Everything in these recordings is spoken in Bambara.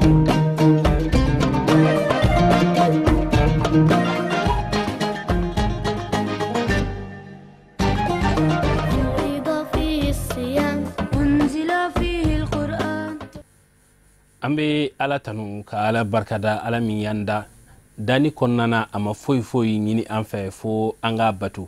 An bɛ Ala tanu ka Ala barikada, Ala min y'an da danni kɔnɔna na, a ma foyi foyi ɲini an fɛ fo an k'a bato.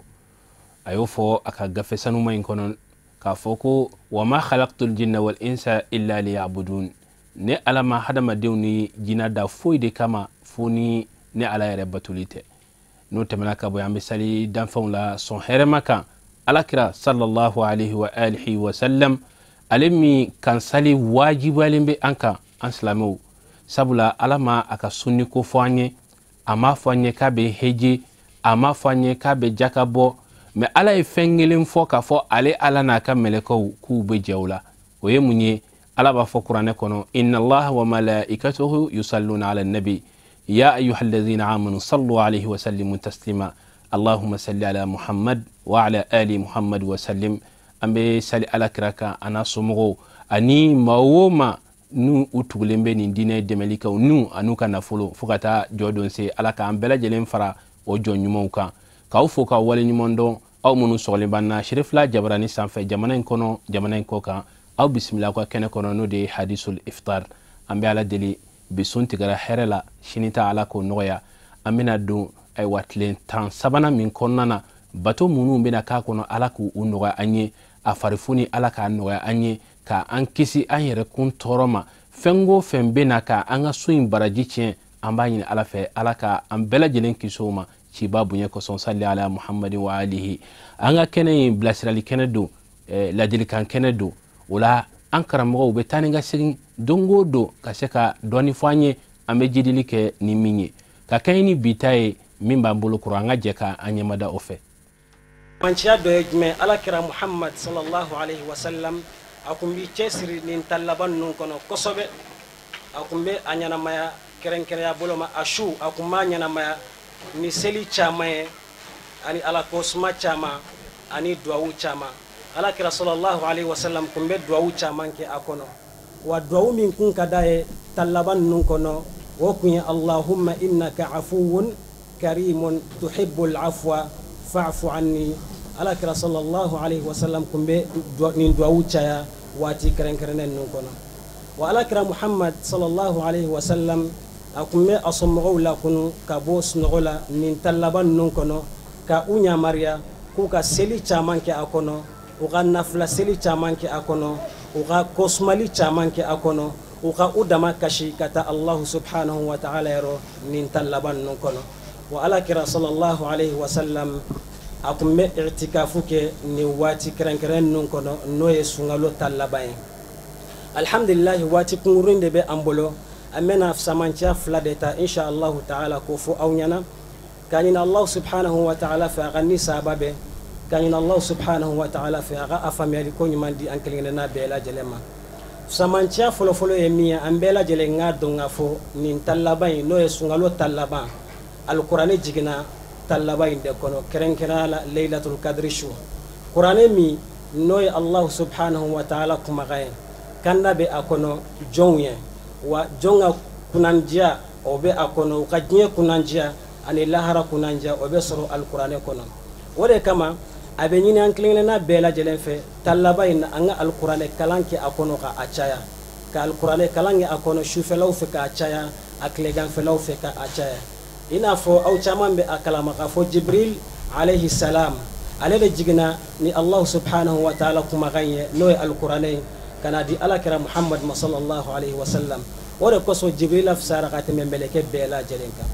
A y'o fɔ a ka gafe sanuma in kɔnɔ k'a fɔ ko wa ma khalaqtul jinna wal insa illa liya'budun. Ne Ala ma hadamadenw ni jinɛ da foyi de kama fo ni ne Ala yɛrɛ batoli tɛ. N'o tɛmɛna ka bɔ yen, an bɛ sali danfɛnw la sɔn hɛrɛma kan Alakira sallallahu alaihi wa alihi wa sallam, ale min kan sali wajibiyalen bɛ an kan an silamɛw, sabula Ala ma a ka sunni ko fɔ an ye, a m'a fɔ an ye k'a bɛ heje, a m'a fɔ an ye k'a bɛ jaka bɔ, mɛ Ala ye fɛn kelen fɔ k'a fɔ ale Ala n'a ka mɛlɛkɛw k'u bɛ jɛ o la. O ye mun ye? Ala b'a fɔ kuranɛ kɔnɔ, inna Allaha wa malaikatahu yusalluna ala nabi ya ayyuhallazina amanu sallu alayhi wa sallimu taslima allahumma salli ala Muhammad wa ala ali Muhammad wa sallim. An bɛ sali Ala kira kan a n'a somɔgɔw ani maa o maa n'u u tugulen bɛ nin diinɛ dɛmɛli kan, n'u an'u ka nafolo, fo ka taa jɔ don se. Ala k'an bɛɛ lajɛlen fara o jɔn ɲumanw kan. K'aw fo k'aw waleɲuman dɔn, aw minnu sɔgɔlen b'an na Serifila Jabarani sanfɛ, jamana in kɔnɔ, jamana in kɔ kan. Aw bisimila aw ka kɛnɛ kɔnɔ, n'o de ye Hadisul Iftar. An bɛ Ala deli, bi sun tigɛra hɛrɛ la, sini ta Ala k'o nɔgɔya. An bɛna don ayiwa tile 13nan min kɔnɔna na, bato minnu bɛna k'a kɔnɔ, Ala k'u nɔgɔya an ye, a farifoni Ala k'a nɔgɔya an ye, ka an kisi an yɛrɛ kun tɔɔrɔ ma. Fɛn o fɛn bɛ na ka an ka so in baraji tiɲɛ, an b'a ɲini Ala fɛ, Ala ka an bɛɛ lajɛlen kisi o ma, ciba bonya kosɔn. Sali ala Muhammadin wa alihi. An ka kɛnɛ in bilasirali kɛnɛ don, ladilikan kɛnɛ don. O la an karamɔgɔw bɛ taa ni ka segin don o don ka se ka dɔɔni fɔ an ye, an bɛ jidili kɛ ni min ye, ka kɛɲɛ ni bi ta ye min b'an bolo kɔrɔ, an ka jɛ ka an ɲɛmada o fɛ. Manciya dɔ ye jumɛn? Ala kira Muhammad sallallahu alaihi wa sallam, a kun b'i cɛsiri nin ta laban ninnu kɔnɔ kosɛbɛ. A kun bɛ a ɲɛnamaya kɛrɛnkɛrɛnya bolo ma, a su a kun b'a ɲɛnamaya ni seli caman ye, ani Ala ko suma caman, ani duwawu caman. Ala kira sallallahu alaihi wa sallam kun bɛ duwawu caman kɛ a kɔnɔ. Wa duwawu min kun ka d'a ye ta laban ninnu kɔnɔ, o kun ye Allahumma innaka afuwun karimun tuhibbul afwa fa'fu anni. Ala kira sallallahu alaihi wa sallam kun bɛ nin duwawu caya waati kɛrɛnkɛrɛnnen ninnu kɔnɔ. Wa Ala kira Muhammad sallallahu alaihi wa sallam, a kun bɛ a somɔgɔw lakunu ka bɔ sunɔgɔ la nin ta laban ninnu kɔnɔ, ka u yamaruya k'u ka seli caman kɛ a kɔnɔ, u ka nafila seli caman kɛ a kɔnɔ, u ka kɔsumali caman kɛ a kɔnɔ, u ka u dama kasi ka taa Allahu subhanahu wa ta'ala yɔrɔ nin ta laban ninnu kɔnɔ. Wa Ala kira sallallahu alaihi wa sallam, a kun bɛ i'tikafu kɛ nin waati kɛrɛnkɛrɛn ninnu kɔnɔ, n'o ye sunkalo ta laban ye. Alhamdulilahi, waati kunkurunin de bɛ an bolo, an bɛna samanciya fila de ta insha Allahu ta'ala k'o fɔ aw ɲɛna, k'a ɲini Allahu subhanahu wa ta'ala fɛ a ka ni sahaba bɛɛ, k'a ɲini Allahu subhanahu wa ta'ala fɛ a ka a faamuyali ko ɲuman di an kelen kelenna bɛɛ lajɛlen ma. Samanciya fɔlɔfɔlɔ ye min ye, an bɛɛ lajɛlen k'a dɔn k'a fɔ nin ta laban in, n'o ye sunkalo ta laban, alikuranɛ jiginna ta laban in de kɔnɔ, kɛrɛnkɛrɛnnenya la Laylatul Qadri su. Kuranɛ min n'o ye Allahu subhanahu wa ta'ala kumakan ye, kanda bɛ a kɔnɔ jɔnw ye, wa jɔn ka kunnandiya o bɛ a kɔnɔ, u ka diɲɛ kunnandiya ani lahara kunnandiya o bɛ sɔrɔ alikuranɛ kɔnɔ. O de kama a bɛ ɲini an kelen kelenna bɛɛ lajɛlen fɛ ta laban in na, an ka alikuranɛ kalan kɛ a kɔnɔ k'a caya, ka alikuranɛ kalan kɛ a kɔnɔ sufɛlaw fɛ k'a caya, a tileganfɛlaw fɛ k'a caya. I n'a fɔ aw caman bɛ a kalama k'a fɔ Jibril alayhi salam, ale de jiginna ni Allahu subhanahu wa ta'ala kumakan ye, n'o ye alikuranɛ ye, ka na di Ala kira Muhammad ma sallallahu alaihi wa sallam. O de kosɔn Jibril fisayara ka tɛmɛ mɛlɛkɛ bɛɛ lajɛlen kan.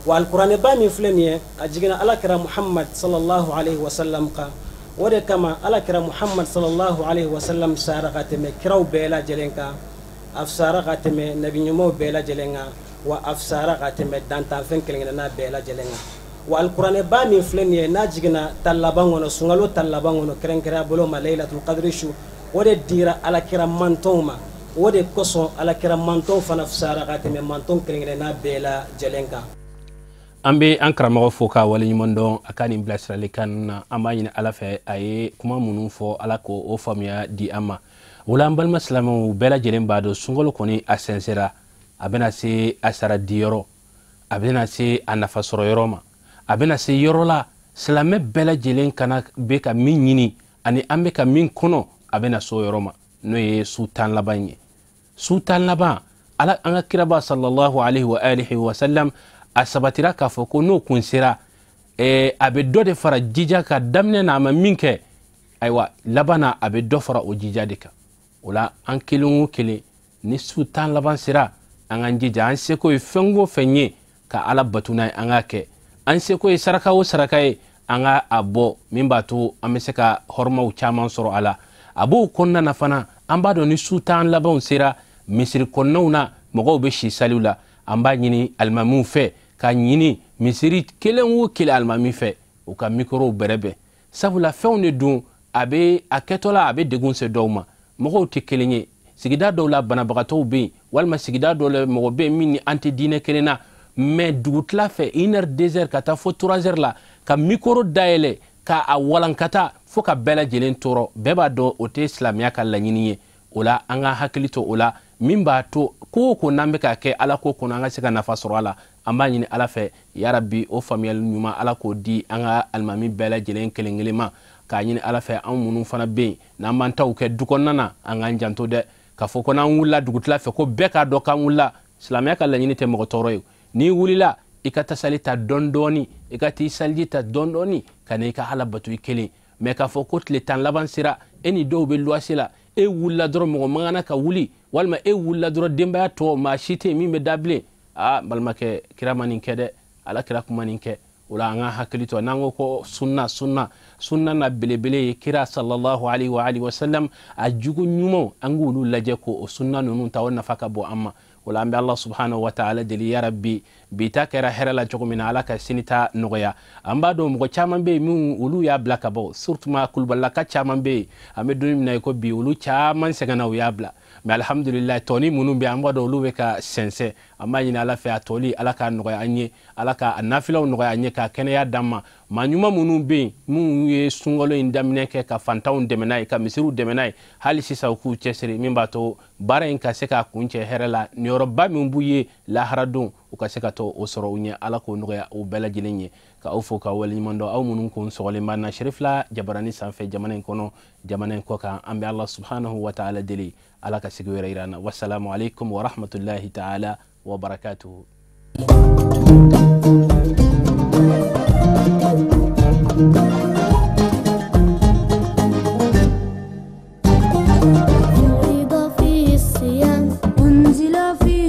Wa alikuranɛba min filɛ nin ye, a jiginna Ala kira Muhammad sallallahu alaihi wa sallam kan. O de kama Ala kira Muhammad sallallahu alaihi wa sallam fisayara ka tɛmɛ kiraw bɛɛ lajɛlen kan, a fisayara ka tɛmɛ nabi ɲumanw bɛɛ lajɛlen kan, wa a fisayara ka tɛmɛ dantanfɛn kelen kelenna bɛɛ lajɛlen kan. Wa alikuranɛba min filɛ nin ye, n'a jiginna ta laban kɔnɔ, sunkalo ta laban kɔnɔ, kɛrɛnkɛrɛnya bolo ma Laylatul Qadri su, o de dira Alakira mantɔnw ma. O de kosɔn Alakira mantɔnw fana fisayara ka tɛmɛ mantɔn kelen kelenna bɛɛ lajɛlen kan. An bɛ an karamɔgɔ fo k'a waleɲuman dɔn a ka nin bilasiralikan na. An b'a ɲini Ala fɛ, a ye kuma minnu fɔ, Ala k'o faamuya di an ma. O la an balima silamɛw bɛɛ lajɛlen b'a dɔn sunkalo kɔni a sɛnsɛra, A bɛna se a sara diyɔrɔ, a bɛna se a nafa sɔrɔ yɔrɔ ma, a bɛna se yɔrɔ la silamɛ bɛɛ lajɛlen kana bɛ ka min ɲini ani an bɛ ka min kɔnɔ, a bɛna s'o yɔrɔ ma, n'o ye su 10 laban ye. Su 10 laban, ala an ka kiraba sallallahu alaihi wa alihi wa sallam a sabatira k'a fɔ ko n'o kun sera, a bɛ dɔ de fara jija ka daminɛ na a ma min kɛ, ayiwa laban na a bɛ dɔ fara o jija de kan. O la an kelen o kelen ni su 10 laban sera, an k'an jija an seko ye fɛn o fɛn ye ka ala bato n'a ye, an k'a kɛ. An seko ye saraka o saraka ye, an ka a bɔ min b'a to an bɛ se ka hɔrɔmaw caman sɔrɔ a la. A b'o kɔnɔna na fana, an b'a dɔn ni su 10 labanw sera, misiri kɔnɔnaw na mɔgɔw bɛ si saliw la. An b'a ɲini alimamiw fɛ ka ɲini misiri kelen o kelen alimami fɛ u ka mikorow bɛrɛbɛn, sabula fɛnw de don, a bɛ a kɛtɔ la a bɛ degun se dɔw ma. Mɔgɔw tɛ kelen ye, sigida dɔw la banabagatɔw bɛ yen, walima sigida dɔw la mɔgɔ bɛ yen min ni an tɛ diinɛ kelen na, mais dugutila fɛ 1 heure 2 heures ka taa fo 3 heures la ka mikoro dayɛlɛ ka a walankata fo ka bɛɛ lajɛlen tɔɔrɔ. Bɛɛ b'a dɔn o tɛ silamɛya ka laɲini ye. O la an ka hakili to o la, min b'a to ko o ko n'an bɛ k'a kɛ ala ko kɔnɔ, an ka se ka nafa sɔrɔ a la. An b'a ɲini ala fɛ yarabi o faamuyali ɲuman ala k'o di an ka alimami bɛɛ lajɛlen kelen kelen ma, k'a ɲini ala fɛ anw minnu fana bɛ yen n'an b'an taw kɛ du kɔnɔna na, an k'an janto dɛ, k'a fɔ ko n'an wulila dugutila fɛ ko bɛɛ k'a dɔn k'an wulila. Silamɛya ka laɲini tɛ mɔgɔ tɔɔrɔ ye. N'i wulila i ka tasali ta dɔɔni dɔɔni, i ka t'i saliji ta dɔɔni dɔɔni ka na i ka ala bato i kelen. Mais k'a fɔ ko tile 10 laban sera, e ni dɔw bɛ luwase la, e wulila dɔrɔn mɔgɔ man kan ka wuli, walima e wulila dɔrɔn denbaya tɔ maa si tɛ yen min bɛ da bilen. Aa balimakɛ, kira ma nin kɛ dɛ, ala kira kuma nin kɛ. O la an ka hakili to, n'an ko ko sunna, sunna, sunna na belebele ye kira sallallahu alaihi wa alihi wa sallam a jugu ɲumanw, an k'olu lajɛ k'o sunna ninnu ta, o nafa ka bon an ma. O la an bɛ ala subhanahu wa ta'ala deli ya rabbi, bi ta kɛra hɛrɛ la cogo min na, ala ka sini ta nɔgɔya. An b'a dɔn mɔgɔ caman bɛ yen minnu olu y'a bila ka bɔ, surtout ma kulubalilaka caman bɛ yen, an bɛ don min na i ko bi olu caman sɛgɛnna u y'a bila. Mais alhamdulillah tɔni minnu bɛ yen, an b'a dɔn olu bɛ ka sɛnsɛn. An b'a ɲini ala fɛ a tɔli ala k'a nɔgɔya an ye, ala ka a nafilaw nɔgɔya an ye, k'a kɛnɛya d'an ma. Maa ɲuman minnu bɛ yen minnu ye sunkalo in daminɛ kɛ ka fantanw dɛmɛ n'a ye, ka misiriw dɛmɛ n'a ye, hali sisan u k'u cɛsiri min b'a to baara in ka se k'a kuncɛ hɛrɛ la. Niyɔrɔba min b'u ye laharadon, u ka se ka to o sɔrɔ u ɲɛ. Ala k'o nɔgɔya u bɛɛ lajɛlen ye. Ka aw fo ka waleɲuman dɔn, aw minnu kun sɔgɔlen b'an na Cherifla jabarani sanfɛ, jamana in kɔnɔ, jamana in kɔ kan. An bɛ ala subhanahu wa ta'ala deli ala ka sigi wɛrɛ yira an na. Wassalamu alaikum wa rahmatullahi ta'ala wa barakatuhu. فرض فيه الصيام، أنزل فيه